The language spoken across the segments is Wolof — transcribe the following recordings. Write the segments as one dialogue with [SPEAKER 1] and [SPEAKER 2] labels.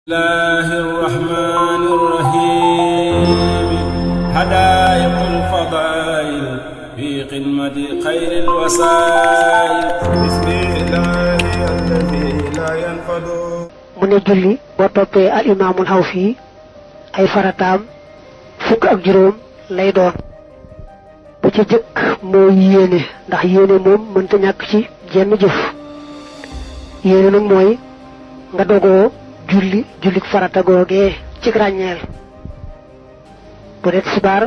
[SPEAKER 1] الله الرحمن الرحيم حدائق الفضائل في قمة خير الوسائل بسم الله الذي لا ينفد
[SPEAKER 2] من julli boo toppee al imaamul Xawfi ay farataam fukk ak juróom lay doon bu ci jëkk moo yéene ndax yéene moom mënta ñàkk ci jenn jëf yéene nag mooy nga dogoo jullik farata googee ci ràññeel bu dee tisbaar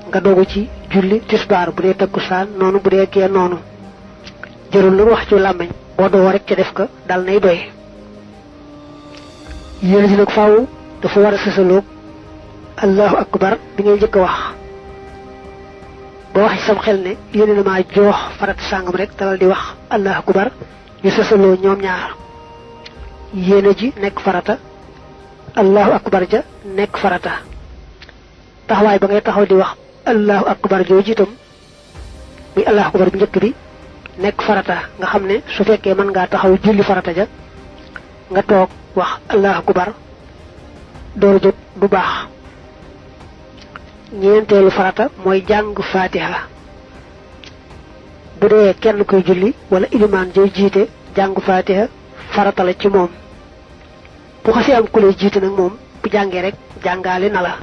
[SPEAKER 2] nga dogu ci julli tisbaar bu dee takkusaan noonu bu dee gee noonu jërul lu wax ci làmmiñ boo doo rek ca def ko dal nay doy yéene ji nag faaw dafa war a sësaloog allahu akbar bi ngay njëkk a wax boo wax ci sam xel ne yéene na maa joox farata sàngam rek dalal di wax allahu akbar ñu sësaloo ñoom ñaar yéene ji nekk farata allahu akbar ja nekk farata taxawaay ba ngay taxaw di wax allahu akbar jooju itam muy allahu akbar bu njëkk bi nekk farata nga xam ne su fekkee mën ngaa taxaw julli farata ja nga toog wax allahu akbar door a jóg du baax ñeenteelu farata mooy jàng fatiha bu dee kenn koy julli wala ilimaan jooy jiite jàng fatiha farata la ci moom bu xasee am ku lay jiite nag moom bu jàngee rek jàngaale na la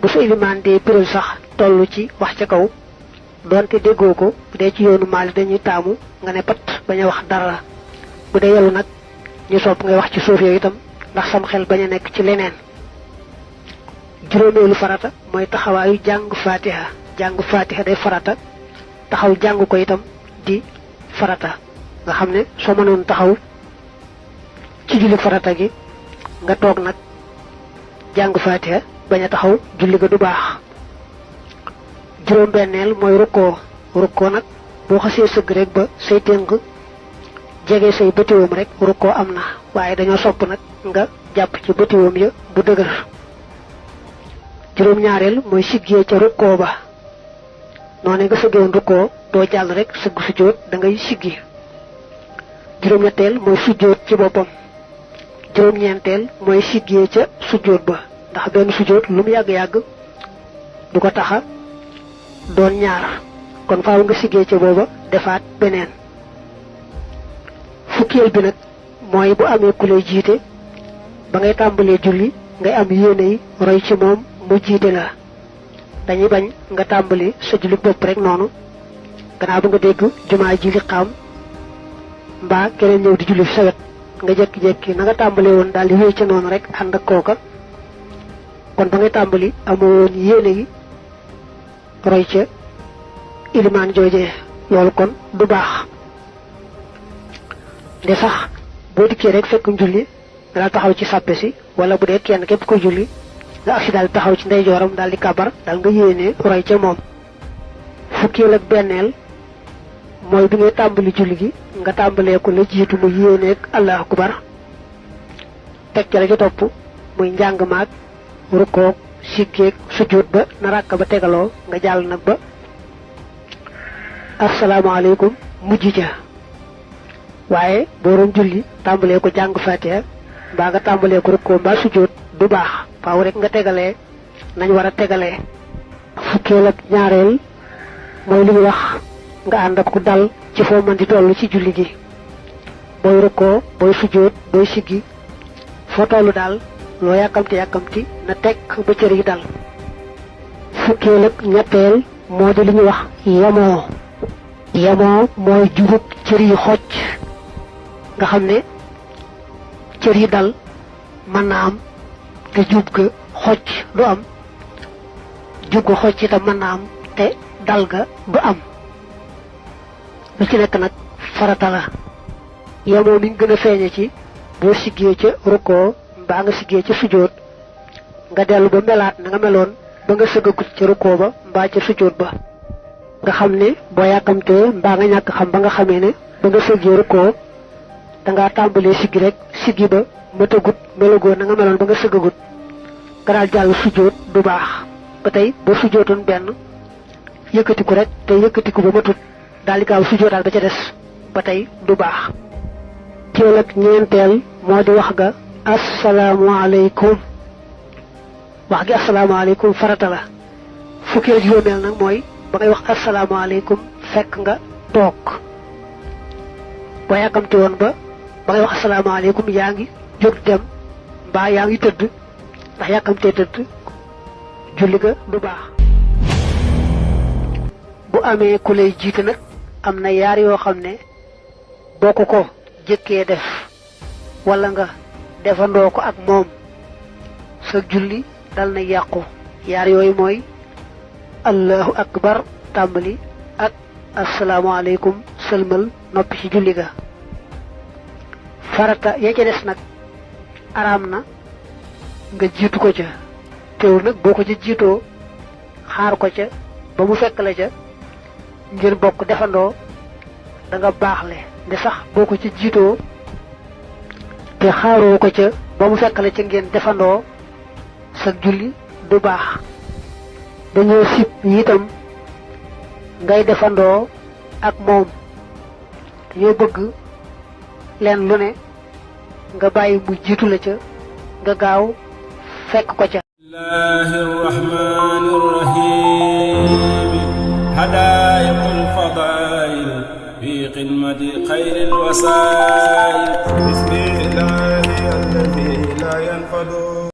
[SPEAKER 2] bu sa ilimaan dee biral sax toll ci wax ca kaw doonte déggoo ko bu dee ci yoonu maali dañuy taamu nga ne pat bañ a wax dara bu dee yelu nag ñu sopp ngay wax ci suuf yooyu itam ndax sam xel bañ a nekk ci leneen juróomeelu farata mooy taxawaayu jàng fatiha day farata taxaw jàng ko itam di farata nga xam ne soo mënoon taxaw ci julli farata gi nga toog nag jàng fatiha bañ a taxaw julli ga du baax juróom benneel mooy rukkoo nag boo xasee sëgg rek ba say tënk jege say bëtiwoom rek rukkoo am na waaye dañoo sopp nag nga jàpp ci bëtiwoom ya bu dëgër juróom ñaareel mooy siggee ca rukkoo ba noonu nga sëggewoon rukkoo doo jàll rek sëgg sujjóot da ngay siggi juróom-ñetteel mooy sujjóot ci boppam juróom-ñeenteel mooy siggee ca sujjóot ba ndax benn sujjóot lu mu yàgg-yàgg du ko taxa doon ñaar kon faaw nga siggee ca booba defaat beneen fukkeel bi nag mooy bu amee ku lay jiite ba ngay tàmbalee julli ngay am yéene yi roy ci moom mu jiite la dañuy bañ nga tàmbali sa julli bopp rek noonu gannaaw ba nga dégg jumaa ji li xaam mbaa keneen ñëw di julli fi sa wet nga jekki-jekki na nga tàmbalee woon daal di wéy ca noonu rek ànd ak kooka kon ba ngay tàmbali amoo woon yéene yi roy ca ilimaan joojee loolu kon du baax de sax boo dikkee rek fekk julli nga daal taxaw ci sàppe si wala bu dee kenn képp koy julli nga agsi daal taxaw ci ndeyjooram daal di kabar daal nga yéene roy ca moom fukkeel ak benneel mooy bi ngay tàmbali julli gi nga tàmbalee ko la jiitu mu yéeneeg allahu akbar teg ca la ca topp muy njàng maag rukkoog siggeeg sujjóot ba na ràkk ba tegaloo nga jàll nag ba asalaamaaleykum mujj ca waaye boo doon julli tàmbalee ko jàng fatiha mbaa nga tàmbalee ko rukkoo mbaa sujjóot du baax faaw rek nga tegalee nañ war a tegalee fukkeel ak ñaareel mooy li ñu wax nga ànd ak ku dal ci foo mën di toll ci julli gi booy rukkoo booy sujjóot booy siggi foo tollu daal loo yàkkamti na tekk ba cër yi dal fukkeel ak ñetteel moo di li ñu wax yemoo mooy jubut cër yi xocc nga xam ne cër yi dal mën na am te jub ga xocc du am jub ga xocc itam mën na am te dal ga du am lu ci nekk nag farata la yemoo mi ngi gën a feeñe ci boo siggee ca rukkoo mbaa nga siggee ca sujjóot nga dellu ba melaat na nga meloon ba nga sëggagut ca rukkoo ba mbaa ca sujjóot ba nga xam ne boo yàkkamtee mbaa nga ñàkk xam ba nga xamee ne ba nga sëggee rukkoo dangaa tàmbalee siggi rek siggi ba matagut melagoo na nga meloon ba nga sëggagut nga daal jàll sujjóot du baax ba tey boo sujjóotoon benn yëkkatiku rek te yëkkatiku ba matut daal di gaaw sujjóotaal ba ca des ba tey du baax fukkeel ak juróom-ñaareel mooy téel ak ñeenteel moo di wax ga asalaamaaleykum. wax gi asalaamaaleykum farata la. fukkeel ak juróomeel nag mooy ba ngay wax asalaamaaleykum fekk nga toog. boo yàkkamti woon ba ngay wax asalaamaaleykum yaa ngi jóg dem mbaa yaa ngi tëdd ndax yàkkamtee tëdd julli ga du baax. bu amee ku lay jiite nag am na yaar yoo xam ne boo ko jëkkee def wala nga defandoo ko ak moom sa julli dal na yàqu. yaar yooyu mooy allahu akbar tàmbali ak asalaamaaleykum sëlmal noppi ci julli ga. farata ya ca des nag araam na nga jiitu ko ca teewul nag boo ko ca jiitoo xaar ko ca ba mu fekk la ca ngir bokk defandoo da nga baaxle nde sax boo ko ca jiitoo te xaaroo ko ca ba mu fekk la ca ngeen defandoo sa julli du baax. dañoo sib itam ngay defandoo ak moom dañoo bëgg leen lu ne nga bàyyi mu jiitu la ca nga gaaw fekk ko ca.
[SPEAKER 1] bismillahi rahmani rahim hadaa'iqul fadaa'il fi xidmati xayril wasaa'il bismillahi alladi la yanfadu